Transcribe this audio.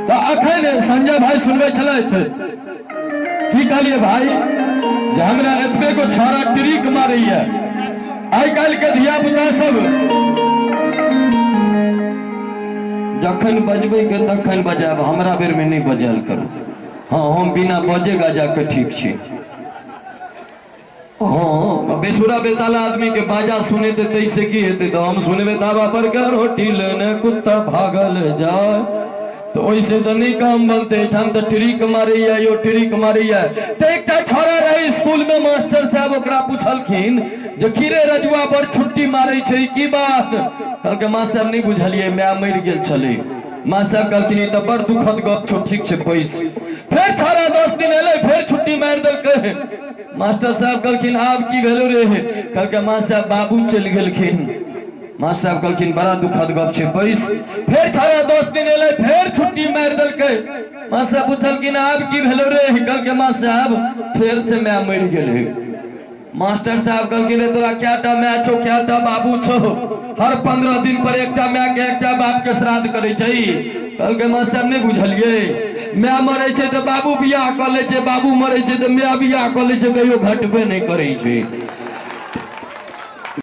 तऽ अखन संजय भाई सुनबै छलथि, की कहलिए भाई जे हमरा एतबे गो छौड़ा ट्रिक मारैया। आइ काल्हि के धिया पुता सब जखन बजबै के तखन बजायब, हमरा बेर में नहीं बजायल करू। हाँ, हम बिना बजे गाजा के ठीक छी। हाँ, बेसुरा बेताला आदमी के बाजा सुनेते तैसे की हेतै? तऽ हम सुनबे ताबा पर के रोटी लेने कुत्ता भागल जाय, तऽ ओहिसे तऽ नहि काम बनतै। एहिठाम तऽ ट्रिक मारैया यो, ट्रिक मारैया। तऽ एकटा छौड़ा रहै स्कूल में, मास्टर साहब ओकरा पुछलखिन जे की रे रजुआ, बड़ छुट्टी मारै छै, की बात? कहलकै, मास्टर साहब, नहि बुझलियै, माय मरि गेल छलै। मास्टर साहब कहलखिन, ई तऽ बड़ दुखद गप छौ, ठीक छै, पैस। फेर छौड़ा 10 दिन एलै, फेर छुट्टी मारि देलकै। मास्टर साहब कहलखिन, आब की भेलो रे? कहलकै, मास्टर साहब, बाबू चलि गेलखिन। मास्टर साहब कहलखिन, बड़ा दुखद गप छै, बैस। फेर छौड़ा 10 दिन एलै, फेर छुट्टी मारि देलकै। मास्टर साहब पुछलखिन, आब की भेलो रे? कहलकै, मास्टर साहब, फेर से माय मरि गेलै। मास्टर साहब कहलखिन, रे तोरा कएटा माय छौ, कएटा बाबू छौ? हर 15 दिन पर एकटा माय के एकटा बाप के श्राद्ध करै छै। कहलकै, मास्टर साहब, नहि बुझलियै, माय मरै छै तऽ बाबू बियाह कऽ लै छै, बाबू मरै छै तऽ माय बियाह कऽ लै छै, कहियो घटबे नहि करै छै।